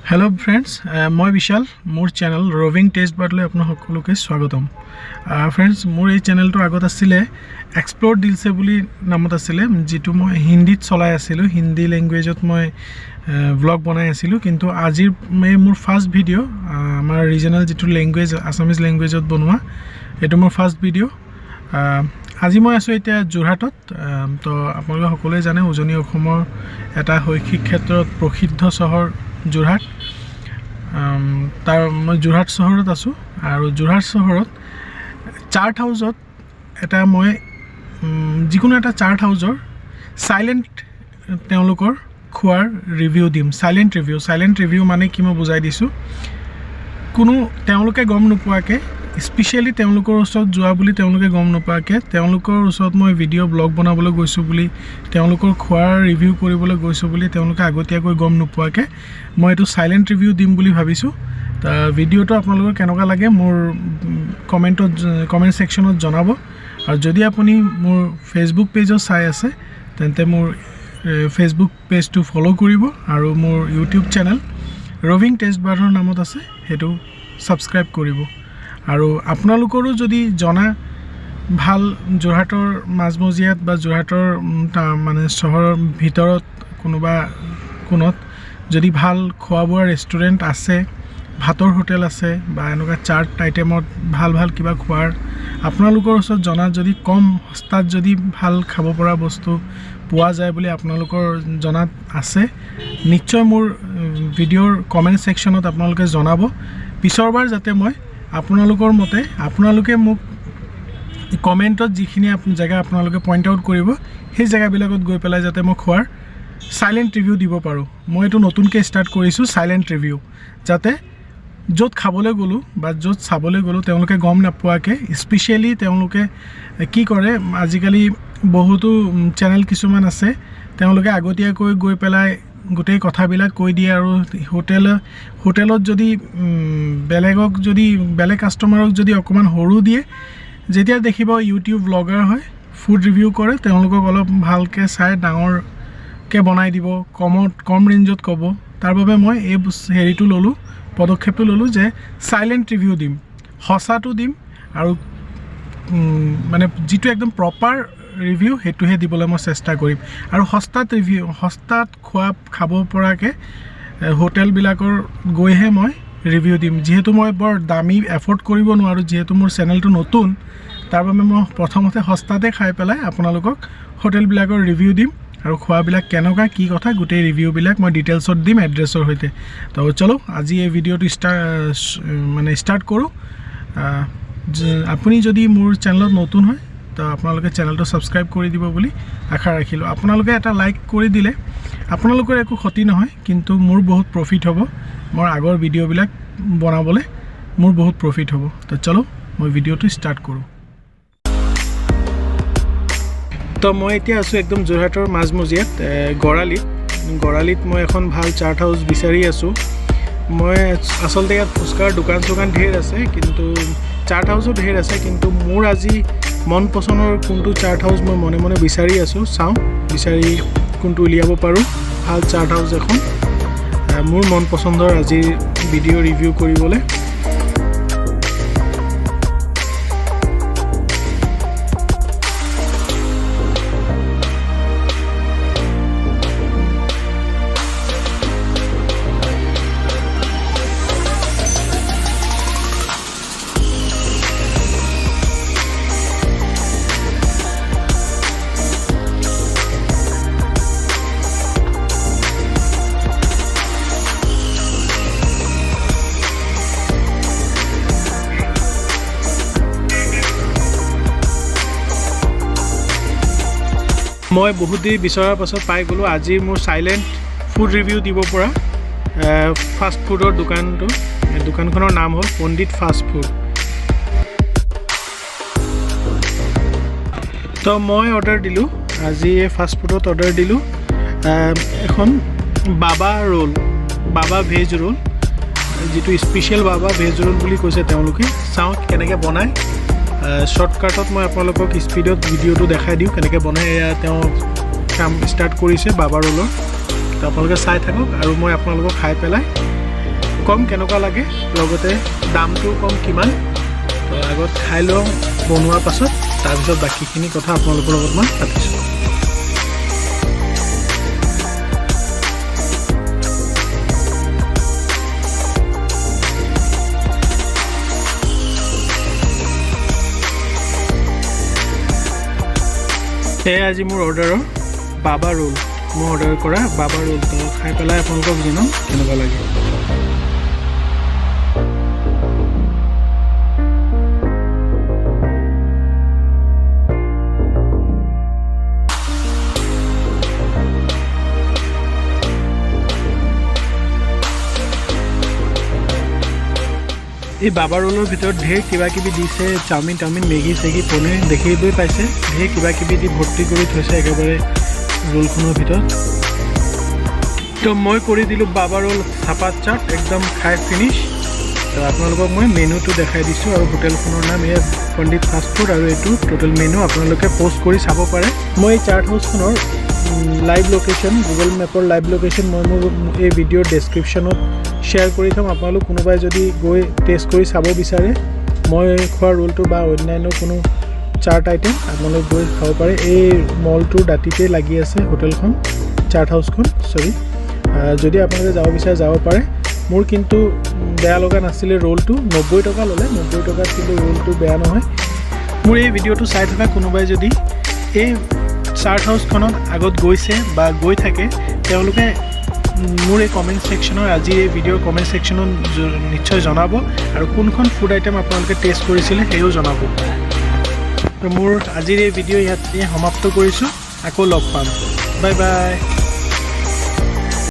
Hello' friends, মই বিশাল। মোৰ channel ৰভিং test বাৰ্ডলৈ আপোনাক সকলোকে স্বাগতম। ফ্ৰেণ্ডছ, মোৰ এই চেনেলটো আগত আছিলে এক্সপ্ল'ৰ দিলছে বুলি নামত আছিলে, যিটো মই হিন্দীত চলাই আছিলোঁ। হিন্দী লেংগুৱেজত মই ভ্লগ বনাই আছিলোঁ। কিন্তু আজিৰ এই মোৰ ফাৰ্ষ্ট ভিডিঅ', আমাৰ ৰিজনেল যিটো লেংগুৱেজ, আছামিজ লেংগুৱেজত বনোৱা, এইটো মোৰ ফাৰ্ষ্ট ভিডিঅ'। আজি মই আছোঁ এতিয়া যোৰহাটত। তো আপোনালোকে সকলোৱে জানে, উজনি অসমৰ এটা শৈক্ষিক ক্ষেত্ৰত প্ৰসিদ্ধ চহৰ যোৰহাট। তাৰ মই যোৰহাট চহৰত আছোঁ আৰু যোৰহাট চহৰত চাৰ্ট হাউচত এটা মই যিকোনো এটা চাৰ্ট হাউচৰ চাইলেণ্ট তেওঁলোকৰ খোৱাৰ ৰিভিউ দিম। চাইলেণ্ট ৰিভিউ, চাইলেণ্ট ৰিভিউ মানে কি মই বুজাই দিছোঁ। কোনো তেওঁলোকে গম নোপোৱাকৈ, স্পেচিয়েলি তেওঁলোকৰ ওচৰত যোৱা বুলি তেওঁলোকে গম নোপোৱাকৈ, তেওঁলোকৰ ওচৰত মই ভিডিঅ' ব্লগ বনাবলৈ গৈছোঁ বুলি, তেওঁলোকৰ খোৱাৰ ৰিভিউ কৰিবলৈ গৈছোঁ বুলি তেওঁলোকে আগতীয়াকৈ গম নোপোৱাকৈ মই এইটো চাইলেণ্ট ৰিভিউ দিম বুলি ভাবিছোঁ। তা ভিডিঅ'টো আপোনালোকৰ কেনেকুৱা লাগে মোৰ কমেণ্টত, কমেণ্ট ছেকশ্যনত জনাব। আৰু যদি আপুনি মোৰ ফেচবুক পেজত চাই আছে, তেন্তে মোৰ ফেচবুক পেজটো ফ'ল' কৰিব আৰু মোৰ ইউটিউব চেনেল ৰভিং টেষ্ট বাৰ্ডৰ নামত আছে, সেইটো ছাবস্ক্ৰাইব কৰিব। আৰু আপোনালোকৰো যদি জনা ভাল যোৰহাটৰ মাজমজিয়াত বা যোৰহাটৰ মানে চহৰৰ ভিতৰত কোনোবা কোণত যদি ভাল খোৱা বোৱা ৰেষ্টুৰেণ্ট আছে, ভাতৰ হোটেল আছে বা এনেকুৱা চাট আইটেমত ভাল ভাল কিবা খোৱাৰ আপোনালোকৰ ওচৰত জনাত যদি কম সস্তাত যদি ভাল খাব পৰা বস্তু পোৱা যায় বুলি আপোনালোকৰ জনাত আছে, নিশ্চয় মোৰ ভিডিঅ'ৰ কমেণ্ট ছেকশ্যনত আপোনালোকে জনাব। পিছৰবাৰ যাতে মই আপোনালোকৰ মতে, আপোনালোকে মোক কমেণ্টত যিখিনি জেগা আপোনালোকে পইণ্ট আউট কৰিব, সেই জেগাবিলাকত গৈ পেলাই যাতে মই খোৱাৰ চাইলেণ্ট ৰিভিউ দিব পাৰোঁ। মই এইটো নতুনকৈ ষ্টাৰ্ট কৰিছোঁ, চাইলেণ্ট ৰিভিউ, যাতে য'ত খাবলৈ গ'লোঁ বা য'ত চাবলৈ গ'লোঁ তেওঁলোকে গম নোপোৱাকৈ। স্পেচিয়েলি তেওঁলোকে কি কৰে, আজিকালি বহুতো চেনেল কিছুমান আছে, তেওঁলোকে আগতীয়াকৈ গৈ পেলাই গোটেই কথাবিলাক কৈ দিয়ে আৰু হোটেলত যদি বেলেগক যদি, বেলেগ কাষ্টমাৰক যদি অকণমান সৰু দিয়ে, যেতিয়া দেখিব ইউটিউব ব্লগাৰ হয়, ফুড ৰিভিউ কৰে, তেওঁলোকক অলপ ভালকৈ চাই ডাঙৰকৈ বনাই দিব, কমত, কম ৰেঞ্জত ক'ব। তাৰ বাবে মই এই হেৰিটো ল'লোঁ, পদক্ষেপটো ল'লোঁ যে চাইলেণ্ট ৰিভিউ দিম, সঁচাটো দিম আৰু মানে যিটো একদম প্ৰপাৰ ৰিভিউ সেইটোহে দিবলৈ মই চেষ্টা কৰিম। আৰু সস্তাত ৰিভিউ, সস্তাত খোৱা খাব পৰাকৈ হোটেলবিলাকৰ গৈহে মই ৰিভিউ দিম। যিহেতু মই বৰ দামী এফৰ্ড কৰিব নোৱাৰোঁ, যিহেতু মোৰ চেনেলটো নতুন, তাৰ বাবে মই প্ৰথমতে সস্তাতে খাই পেলাই আপোনালোকক হোটেলবিলাকৰ ৰিভিউ দিম আৰু খোৱাবিলাক কেনেকুৱা কি কথা গোটেই ৰিভিউবিলাক মই ডিটেইলছত দিম এড্ৰেছৰ সৈতে। তো চলো, আজি এই ভিডিঅ'টো মানে ষ্টাৰ্ট কৰোঁ। আপুনি যদি মোৰ চেনেলত নতুন হয়, তো আপোনালোকে চেনেলটো ছাবস্ক্ৰাইব কৰি দিব বুলি আশা ৰাখিলোঁ। আপোনালোকে এটা লাইক কৰি দিলে আপোনালোকৰ একো ক্ষতি নহয়, কিন্তু মোৰ বহুত প্ৰফিট হ'ব। মোৰ আগৰ ভিডিঅ'বিলাক বনাবলৈ মোৰ বহুত প্ৰফিট হ'ব। তো চলো, মই ভিডিঅ'টো ষ্টাৰ্ট কৰোঁ। তো মই এতিয়া আছোঁ একদম যোৰহাটৰ মাজমজিয়াত, গড়ালিত। গড়ালিত মই এখন ভাল চাৰ্ট হাউচ বিচাৰি আছোঁ। মই আচলতে ইয়াত ফুচকাৰ দোকান চোকান ঢেৰ আছে, কিন্তু চাৰ্ট হাউচো ঢেৰ আছে, কিন্তু মোৰ আজি মন পচন্দৰ কোনটো চাৰ্ট হাউচ মই মনে মনে বিচাৰি আছোঁ। চাওঁ বিচাৰি কোনটো উলিয়াব পাৰোঁ ভাল চাৰ্ট হাউচ এখন, মোৰ মন পচন্দৰ আজিৰ ভিডিঅ' ৰিভিউ কৰিবলৈ। মই বহুত দেৰি বিচৰাৰ পাছত পাই গ'লোঁ আজিৰ মোৰ চাইলেণ্ট ফুড ৰিভিউ দিব পৰা ফাষ্ট ফুডৰ দোকানটো। দোকানখনৰ নাম হ'ল পণ্ডিত ফাষ্ট ফুড। তো মই অৰ্ডাৰ দিলোঁ আজি এই ফাষ্ট ফুডত, অৰ্ডাৰ দিলোঁ এখন বাবা ৰোল, বাবা ভেজ ৰোল, যিটো স্পেচিয়েল বাবা ভেজ ৰোল বুলি কৈছে তেওঁলোকে। চাওঁ কেনেকৈ বনায়। শ্বৰ্টকাটত মই আপোনালোকক স্পীডত ভিডিঅ'টো দেখাই দিওঁ কেনেকৈ বনায়। এয়া তেওঁ কাম ষ্টাৰ্ট কৰিছে বাবা ৰোলৰ। তো আপোনালোকে চাই থাকক আৰু মই আপোনালোকক খাই পেলাই কম কেনেকুৱা লাগে, লগতে দামটো কম কিমান। তো আগত খাই লওঁ বনোৱাৰ পাছত, তাৰপিছত বাকীখিনি কথা আপোনালোকৰ লগত মই পাতিছোঁ। এয়াই আজি মোৰ অৰ্ডাৰৰ বাবা ৰোল, মই অৰ্ডাৰ কৰা বাবা ৰোল। তো খাই পেলাই আপোনালোকক জনাম কেনেকুৱা লাগে। এই বাবা ৰোলৰ ভিতৰত ঢেৰ কিবা কিবি দিছে, চাওমিন তাওমিন, মেগী চেগী, পনীৰ, দেখিবই পাইছে, ঢেৰ কিবা কিবি দি ভৰ্তি কৰি থৈছে একেবাৰে ৰোলখনৰ ভিতৰত। তো মই কৰি দিলোঁ বাবা ৰোল চাপাত চাট, একদম খাই ফিনিছ। তো আপোনালোকক মই মেনুটো দেখাই দিছোঁ আৰু হোটেলখনৰ নাম এয়া পণ্ডিত ফাষ্ট ফুড আৰু এইটো টোটেল মেনু আপোনালোকে প'ষ্ট কৰি চাব পাৰে। মই এই চাট হাউচখনৰ লাইভ লোকেশ্যন, গুগল মেপৰ লাইভ লোকেশ্যন মই মোৰ এই ভিডিঅ'ৰ ডেছক্ৰিপশ্যনত শ্বেয়াৰ কৰি থ'ম। আপোনালোক কোনোবাই যদি গৈ টেষ্ট কৰি চাব বিচাৰে মই খোৱা ৰোলটো বা অন্যান্য কোনো চাট আইটেম, আপোনালোক গৈ খাব পাৰে। এই মলটোৰ দাঁতিতেই লাগি আছে হোটেলখন, চাট হাউচখন, চৰি। যদি আপোনালোকে যাব বিচাৰে, যাব পাৰে। মোৰ কিন্তু বেয়া লগা নাছিলে ৰোলটো। 90 টকা ল'লে, 90 টকাত কিন্তু ৰোলটো বেয়া নহয়। মোৰ এই ভিডিঅ'টো চাই থকা কোনোবাই যদি এই চাট হাউচখনত আগত গৈছে বা গৈ থাকে, তেওঁলোকে মোৰ এই কমেণ্ট ছেকশ্যনৰ, আজিৰ এই ভিডিঅ'ৰ কমেণ্ট ছেকশ্যনত নিশ্চয় জনাব আৰু কোনখন ফুড আইটেম আপোনালোকে টেষ্ট কৰিছিলে সেয়াও জনাব। তো মোৰ আজিৰ এই ভিডিঅ' ইয়াতে সমাপ্ত কৰিছোঁ। আকৌ লগ পাম। Bye bye.